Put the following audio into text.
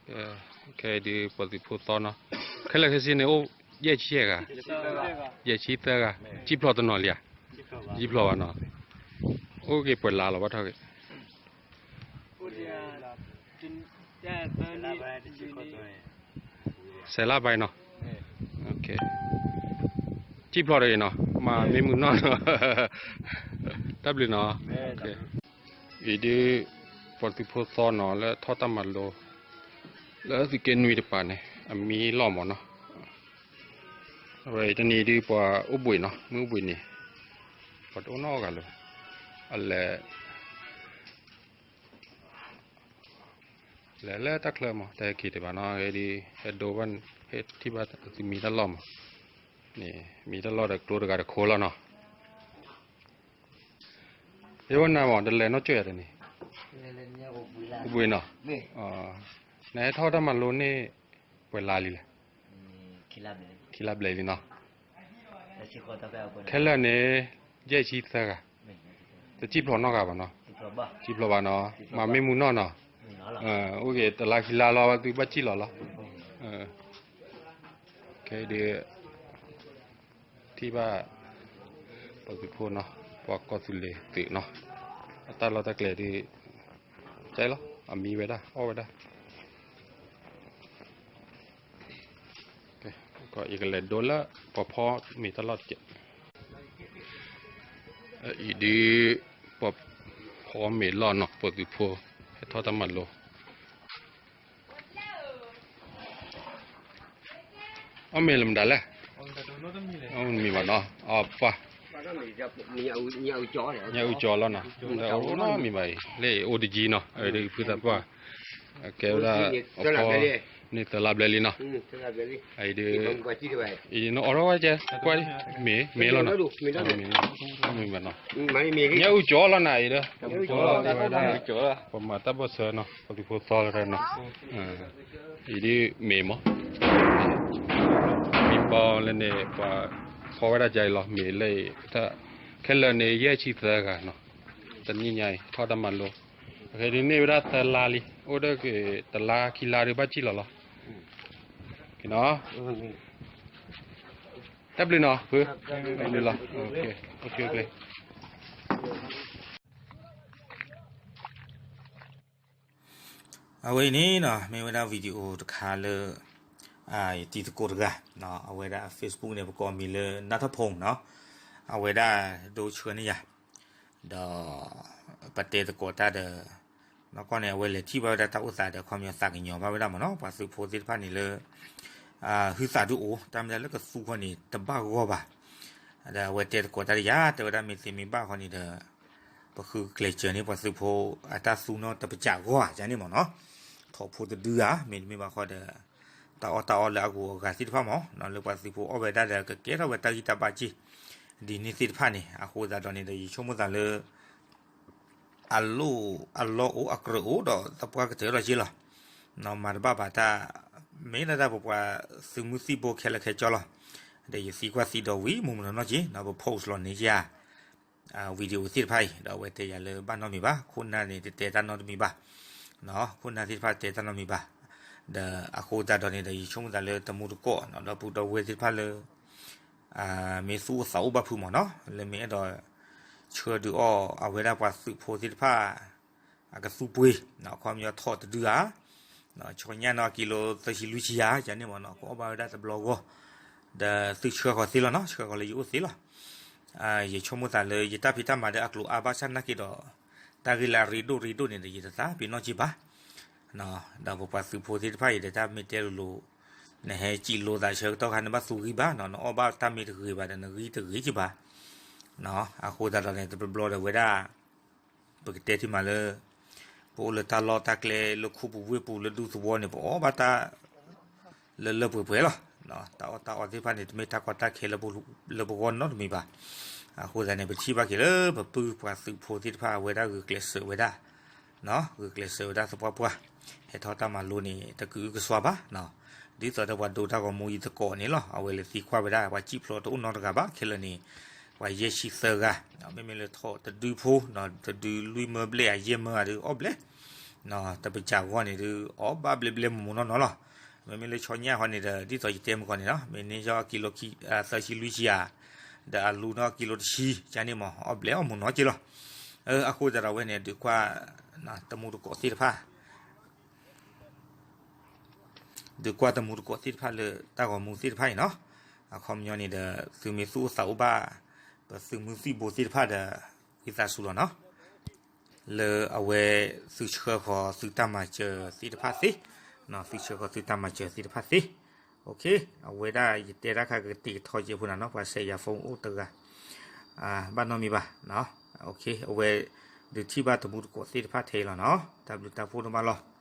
ခဲအံၤဒုးပှၤသုးဖိသီနီၤ, ခဲလၢာ်ခဲဆ့န့ၣ်အိၣ်ယဲၢ်ဆံယဲၢ်ဂၤ, ယဲၢ်ဆံသၢဂၤ, စံၣ်ဖျိးတနီၤလံဧါ, စံၣ်ဖျိးဘၣ်နီၤ, အိၣ်က့ၤပှဲၤလါလီၤဘၣ်ထီၣ်က့ၤ ဆယ်လပိုင်းနီၤ, စံၣ်ဖျိးတဂ့ၤနီၤ, မၤမ့ၢ်မုာ်နီၢ်နီၤ, တၢ်ဘျုးနီၤ, အံၤဒုး ပှၤသုးဖိသီနီၤ လၢထီၣ်တၢ်မၤလိ လၢသုးက့နွံတပၤန့ၣ် အမံလီၢ်မးနီၤ, အဝဲတနံၤဒုးပှၤအိၣ်ဘှံးနီၤ, မုၢ်အိၣ်ဘှံးန့ၣ် ပှၤတအိၣ်နီတဂၤလၢၤဘၣ်, အလဲၤ လဲၤလၢတၢ်ချၢမး တဟဲက့ၤဒံးဘၣ်နီၤ, ဟဲဒုး ဟဲဒိဘၣ် ဟဲထံၣ်ဘၣ်သုမံတၢ်လီၢ်မး, န့ၣ် မံတၢ်လီၢ်ဒီးကျိတဂၤတခိၣ်လီၤနီၤ, ယဝဲနၤမး တလဲၤနီၢ်ကၠိၣ်ယၤတန့ၣ်, အိၣ်ဘှံးနီၤ, နဟဲထီၣ်တၢ်မၤလိန့ၣ် ပှဲၤလါလံလဲၣ်, ခံလါဘျဲၣ်လံနီၤ, ခဲလၢာ်န့ၣ် ယဲၢ်ဆံသၢဂၤ, တစံၣ်ဖျိးနီတဂၤဘၣ်နီၤ, စံၣ်ဖျိးဘၣ်နီၤ, မၤမ့ၢ်မုာ်နီၢ်နီၤ, အိၣ်က့ၤတလါခံလါလီၤ သုဘၣ်စံၣ်လီၤလီၤ, ခဲအံၤဒုး ထံၣ်ဘၣ် ပှၤသုးဖိနီၤ, ပှၤကီၢ်သူလ့ၤသုးနီၤ, အတၢ်လီၢ်တၢ်ကျဲဒုး ကဲလီၤ အမံဝဲဒၣ် အီၣ်ဝဲဒၣ်, ယကလဲၤဒိလၢပှၤဖီမ့ၤတၢ်လီၢ်တက့ၢ်, အံၤဒုး ပှၤဖီမ့ၤလီၢ်နီၤ, ပှၤသုးဖိ ဟဲထီၣ်တၢ်မၤလိ အီၣ်မ့ၤလၢမတၤလဲၣ်, အီၣ်မ့ၤဘၣ်နီၤ, အပှၢ် ညၣ်အုၣ်ကၠီလီၤနီၤ, လၢအအိၣ်နီတမံၤဘၣ်အံၤ လၢအအိၣ်တယံၤနီၤ, အဝဲဒၣ်ဖုသးပှၢ် ကဲဝဲဒၣ် အဖီန့ၢ်သၢလါဘျဲၣ်လံနီၤ, အံၤဒုး အံၤနအီၣ်ထီၣ်ဝဲကဲ ကွၢ် မ့ၤ မ့ၤလီၤနီၤ, မ့ၤဘၣ်နီၤ, ညၣ်အုၣ်ကၠီလီၤနၤအံၤဒီး ဝဲဒၣ် ပှၤမၤတၢ်ဘၣ်ဆၢနီၤ, ပှၤသုးဖိသီလီၤနီၤ, အံၤဒုးမ့ၤမး မ့ၤဘီလၢန့ၣ် ပှၤဖီဝဲဒၣ်ကါအံၤလီၤ, မ့ၤလၢအံၤ ခဲလၢာ်န့ၣ် ယဲၢ်ဆံသၢဂၤနီၤ, တနံၣ်ညါအံၤ ထီၣ်တၢ်မၤလိ, အခဲဒုးန့ၢ်ဝဲဒၣ်သၢလါလံ, အိၣ်ဒီးက့ၤတလါခံလါဒုးဘၣ်စံၣ်လီၤလီၤ, တၢ်ဘျုးနီၤ, တၢ်ဘျုးလီၤ, အဝဲအံၤန့ၣ်နီၤ မ့ၢ်ဝဲဒၣ် video တခါလၢ ယတံၤသကိးတဂၤ, အဝဲဒၣ် Facebook န့ၣ် ပကိးမံၤလၢ နၢ်ထီၣ်ဖိနီၤ, အဝဲဒၣ်ဒိဆှၢန့ၢ်ယၤ, ဒီး ပတဲသကိးတၢ်ဒီး နီၢ်ကီၢ်န့ၣ် အဝဲလဲၤထံၣ်ဘၣ်ဝဲဒၣ်တၢ်အိၣ်သးဒီး ခီပညီသးကညီၤဘၣ်ဝဲဒၣ်မ့ၢ်နီၤ, ပှၤသုးဖိသ့ၣ်တဖၣ်န့ၣ်လၢ ဟုသးဒုအိၣ် တၢ်မ့ၢ်တၢ်လၢကသူဃီန့ၣ် တဘၣ်ဂီၢ်ဘၣ်, ဒီးအဝဲတဲသကိးတၢ်ဒီးယၤ တဲဝဲဒၣ်မ့ၢ်သ့မ့ၢ်ဘၣ်ဃီန့ၣ်ဒီး ပဃုကျဲးစၢးန့ၢ်ပှၤသုးဖိအတၢ်သူနီတပစးဂီၢ်ဧါန့ၣ်မ့ၢ်နီၤ, ထိးဖိတဒုဧါ မ့တမ့ၢ်ဘၣ်ဃီဒီး တၢ်အီၣ်တၢ်အီလၢအဂုၤအဂၤသ့ၣ်တဖၣ်မ့ၢ်နီၤ, လၢပှၤသုးဖိအီၣ်ဝဲဒၣ်ဒီးကကဲထီၣ်ဝဲတၢ်ဂံၢ်တၢ်ဘါစ့ၢ် ဒ်န့ၣ်သ့ၣ်တဖၣ်န့ၣ် အဃိသတးဒီးန့ၣ်ဒီး ယဆိကမိၣ်သးလၢ အလိၣ်အလီၢ်အိၣ်အကြၢးအိၣ်ဒီးသပှၢ်ကတၢၢ်ထီၣ်က့လီၤ, မၤတဘၣ်ဘၣ်တၢ် မ့ၢ်ဒၣ်တၢ်ပပှၤသုးမုၢ်သံၣ်ဘိခဲလၢာ်ခဲဆ့လီၤ, ဒီးယသံကွၢ်သံဒီးဝံၤ မုၢ်မနီၤနီၢ်က့ ပ post လီၤန့ၢ်ယၤ video သ့ၣ်တဖၣ်အံၤ ဒီးအဝဲတဲယၤလၢဘၣ်နီတမံၤဘၣ်, ခိၣ်နၢ်န့ၣ်တတဲတၢ်နီတမံၤဘၣ်, ခိၣ်နၢ်သ့ၣ်တဖၣ်တဲတၢ်နီတမံၤဘၣ်, ဒီးအဃိသတးဒီးန့ၣ်ဒီး ယဆိကမိၣ်သးလၢတမူတကိး ဒီပုၢ်ဒီဝဲၢ်သ့ၣ်တဖၣ်လၢ မ့ၢ်သူၣ်အိၣ်သးအိၣ်ဘၣ်ဖုးမ့ၢ်နီၤ, လၢမ့ၢ်အဲၣ်ဒိးဆှၢဒုးအီၣ်အဝဲဒၣ်ပှၤသုးဖိသ့ၣ်တဖၣ် အကသူပှ့ၤ, ခီပညီထိးတဒုဧါ, ဆှီညါနီၤ ကံလိသၢဆံလွံၢ်ဆံဧါ ယၤန့ၣ်မ့ၢ်နီၤ ကအီၣ်ဘၣ်ဝဲဒၣ်တဘျီဂီၢ်, ဒီးသုဆှၢဃီၤသ့လီၤနီၤ, ဆှၢဃီၤလၢယအိၣ်သ့လီၤ, ယဆိကမိၣ်သးလၢယတၢ်ဖံးတၢ်မၤဒီးအကျိၤအါဘၣ်ဆၣ်နာ်က့ဒီး တၢ်ဂ့ၢ်လၢအရ့ဒိၣ်ရ့ဒိၣ်န့ၣ်ဒီး ယတသးပ့ၤနီၣ်က့ဘၣ်, ဒီးပပှၤသုးဖိသ့ၣ်တဖၣ်အံၤဒီး တၢ်မ့ၢ်တဲလိၤလိၤ နဟဲစံးလိာ်သးဆၢကတီၢ်ခါ နဘၣ်သူဂံၢ်ဘါနီၤ, နအီၣ်ဘၣ်တၢ်မ့ၢ်တဂ့ၤဘၣ်ဒီး နဂံၢ်တဂ့ၤက့ဘၣ်, အဃိသတးဒီးန့ၣ် တဘျီဘျီဒီးဝဲဒၣ် ပကတဲထံမးလၢ ပအိၣ်လၢတၢ်လီၢ်တၢ်ကျဲလၢခူပူၤဝ့ၢ်ပူၤလၢဒူသဝီန့ၣ် ပအီၣ်ဘၣ်တၢ် လၢလၢပှဲၤပှဲၤလီၤ. တၢ်အီၣ်တၢ်အီသ့ၣ်တဖၣ်န့ၣ် တမ့ၢ်တၢ်ကီတၢ်ခဲလၢပဂီၢ်နီတမံၤဘၣ်. အဃိသတးန့ၣ် ပထံၣ်ဘၣ်က့ၤလၢပပုၢ်ပှၤသုးဖိသ့ၣ်တဖၣ် အဝဲဒၣ်ဂုာ်ကျဲးစၢးဝဲဒၣ် ဂုာ်ကျဲးစၢးဝဲဒၣ်သပှၢ်ပှၢ် ဟဲထီၣ်တၢ်မၤလိန့ၣ် တကအုကစွါဘၣ်. ဒ်သိးဒီးပှၤဒိတၢ်ဂီၤမူအံၤသကိးန့ၣ်လီၤ. အဝဲလဲၤသံကွၢ်ဝဲဒၣ် ပှၤစံၣ်ဖျိးတအိၣ်နီတဂၤဘၣ်. ခဲလၢာ်န့ၣ် ပှၤယဲၢ်ဆံသၢဂၤ, မ့မ့ၢ်လၢထိးတဒုဖိ တဒုလွံၢ်မၢဘျဲၣ်ဧါ ယဲၢ်မၢဧါဒီးအီၣ်ဘျဲၣ် တပစၢ်ဂီၢ်န့ၣ်ဒုး အီၣ်ဘၣ်ဘျဲဘျဲမိၢ်မိၢ်နီၢ်နီၢ်လီၤ. မ့မ့ၢ်လၢဆီညၣ်ဃီန့ၣ်ဒီး ဒ်သိးယတဲမုၢ်ကီၢ်န့ၣ်လီၤ, မ့ၢ်န့ၢ်ယီၢ်ကံလိ သၢဆံလွံၢ်ဆံဧါ, ဒီးအလူနီၢ်ကံလိတဆံ ကန့ၣ်မး အီၣ်ဘျဲအီၣ်မိၢ်နီၢ်က့လီၤ. အဃိသတးဒီးဝဲန့ၣ် ဒုးကွၢ် တမူတကိးသ့ၣ်တဖၣ် ဒုးကွၢ်တမူတကိးသ့ၣ်တဖၣ်လၢတၢ်ဂီၤမူသ့ၣ်တဖၣ်အံၤနီၤ, အခီပညီန့ၣ်ဒီး သုမ့ၢ်သူၣ်အိၣ်သးအိၣ်ဘၣ် ပသုးမုၢ်သံၣ်ဘိသ့ၣ်တဖၣ်ဒီး ဝံသးစူၤလီၤနီၤ, လၢအဝဲသုဆှၢဃီၤသုတၢ်မၤစၢၤသ့ၣ်တဖၣ်သ့, သုဆှၢဃီၤသုတၢ်မၤစၢၤသ့ၣ်တဖၣ်သ့, အဝဲဒၣ်ယတဲတၢ်ခါကတံာ်ကထီကဲဖိနၤနီၤ, ပှၤစဲးယၤ phone အိၣ်တဂၤ ဘၣ်နီတမံၤဘၣ်, အဝဲ ဒုးထံၣ်ဘၣ်တမူတကိးသ့ၣ်တဖၣ်ထဲအံၤလီၤနီၤ, တၢ်ဘျုးတၢ်ဖှိၣ်ဒိၣ်မးလီၤ.